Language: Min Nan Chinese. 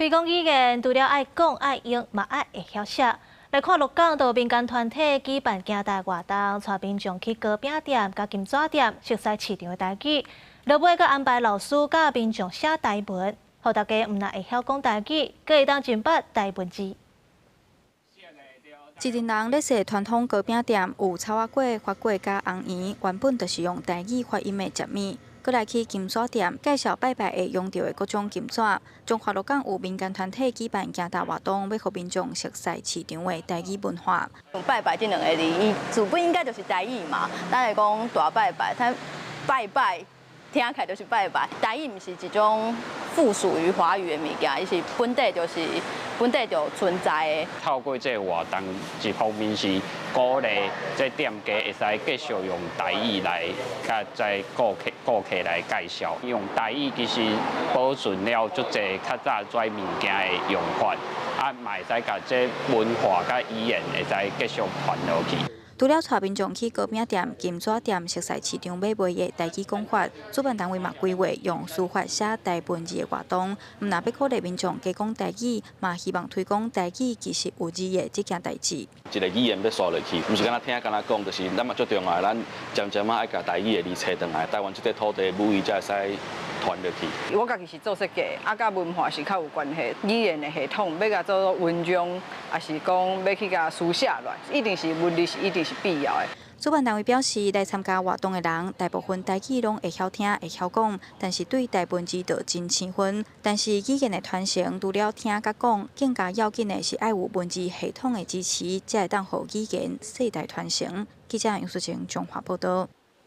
推廣語言，除了愛講愛用，嘛愛會曉寫。來看鹿港就民間團體舉辦行台活動，帶民眾去糕餅店、佮金紙店，熟似市場的台語。落尾閣安排老師教民眾寫台文，予大家毋但會曉講台語，閣會當認捌台文字。一陣人咧踅傳統糕餅店，有草仔粿、番粿佮紅圓，原本就是用台語發音的食物。閣來去金紙店介紹拜拜會用著的各種金紙。彰化鹿港有民間團體舉辦行台活動，欲予民眾熟似市場的台語文化。拜拜這兩个字，伊字本應該就是台語嘛。咱會講大拜拜，它拜拜聽起來就是拜拜。台語毋是一種附屬於華語的物件，伊是本底就是本底就存在的。透過這個活動，一方面是鼓勵這店家會使繼續用台語來佮這顧客來介紹，用台語其實保存了足濟較早這物件的用法，啊，嘛會使共這文化佮語言會使繼續傳落去。除了帶民眾去糕餅店、金紙店熟似市場買賣的台語講法，主辦單位嘛規劃用書法寫台文字的活動，毋但欲鼓勵民眾加講台語，嘛希望推廣台語其實有字的這件代誌。一个語言欲紲落去，毋是干焦聽干焦講，就是咱嘛足重要，咱漸漸仔愛共台語的字揣轉來，台灣這塊土地母語才會使傳落去。我家己是做設計，啊，佮文化是較有關係。語言的系統欲共做文章，抑是講欲去共書寫落來，一定是文字是一定是必要的。主辦單位表示，來參加活動的人，大部分台語攏會曉聽、會曉講，但是對台文字就真生分。但是語言的傳承，除了聽佮講，更加要緊的是愛有文字系統的支持，才會當予語言世代傳承。記者楊淑晴彰化報導。